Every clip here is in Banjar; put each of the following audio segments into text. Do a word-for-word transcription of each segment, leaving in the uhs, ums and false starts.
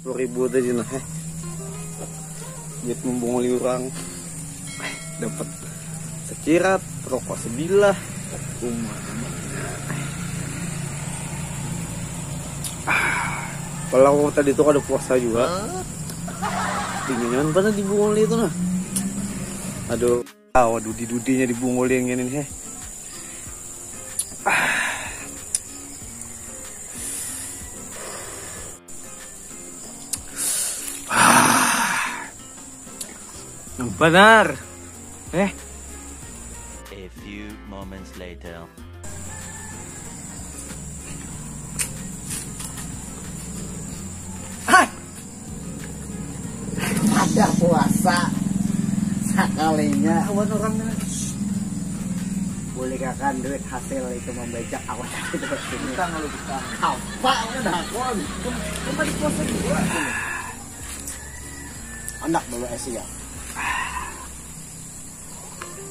Sepuluh ribu tadi nah, eh. Buat membunguli orang. Eh, dapat sekirat, rokok sebilah. Rumah. Ah, kalau aku tadi tuh ada puasa juga. Dinginnya mana dibunguli itu nah. Aduh. Ah, waduh, di dudinya dibunguli yang ini nih, eh. Benar. Eh. A few moments later. Hai. Ada puasa sekalinya. Kawan orang boleh kakan duit hasil itu membaca awal itu. Utang lu utang. Apa udah kon? Kan tadi puasa juga. Anak dulu es ya.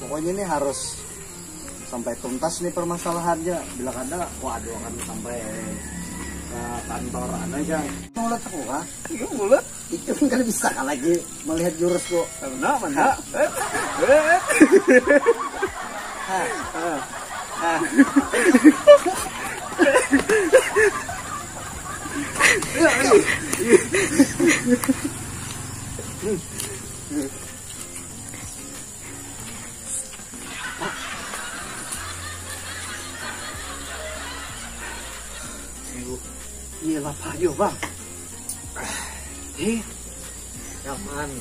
Pokoknya ini harus sampai tuntas nih permasalahannya. Bila kada, waduh, akan sampai ke kantor aja. Mulut aku kah? Iya, mulut. Itu kan kada bisa kah lagi melihat jurusku. Mana, mana? Eh, eh. Ah. Ah. Ah. Iya, lapar juga, Bang. Eh, nyaman.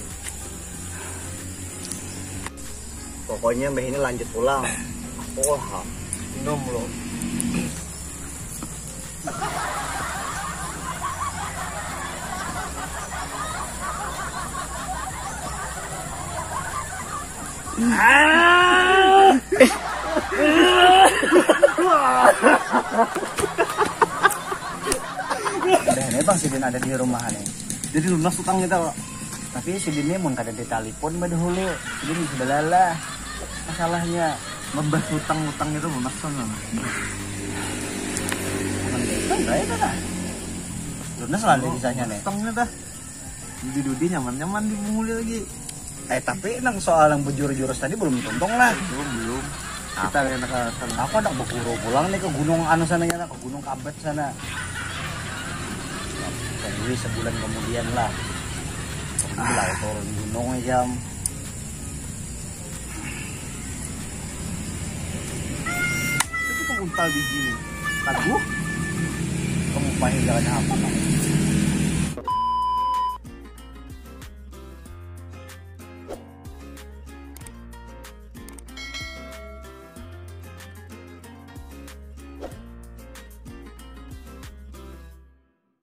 Pokoknya mbah ini lanjut pulang. Aku lah minum lo. Udah nih bang, sidin ada di rumah nih. Jadi lunas utang kita kok. Tapi sidin ini mun kada ditelepon badahulu, sidin sudah lelah. Masalahnya membahas utang-utang itu lunas kan. Kan baik lah. Lunas lah kisahnya nih. Utangnya dah. Dudi-dudi nyaman-nyaman di Bunguli lagi. Eh, tapi nang soal yang bejurus-jurus tadi belum tuntung lah. Belum, belum. Kita yang nak ke, aku nak beguru pulang nih ke gunung anu sana ya, ke gunung Kabet sana. Jadi sebulan kemudian lah. Aku bilang turun gunung jam. Itu penguntal biji nih. Taguh. Kamu pahit jangan apa kan?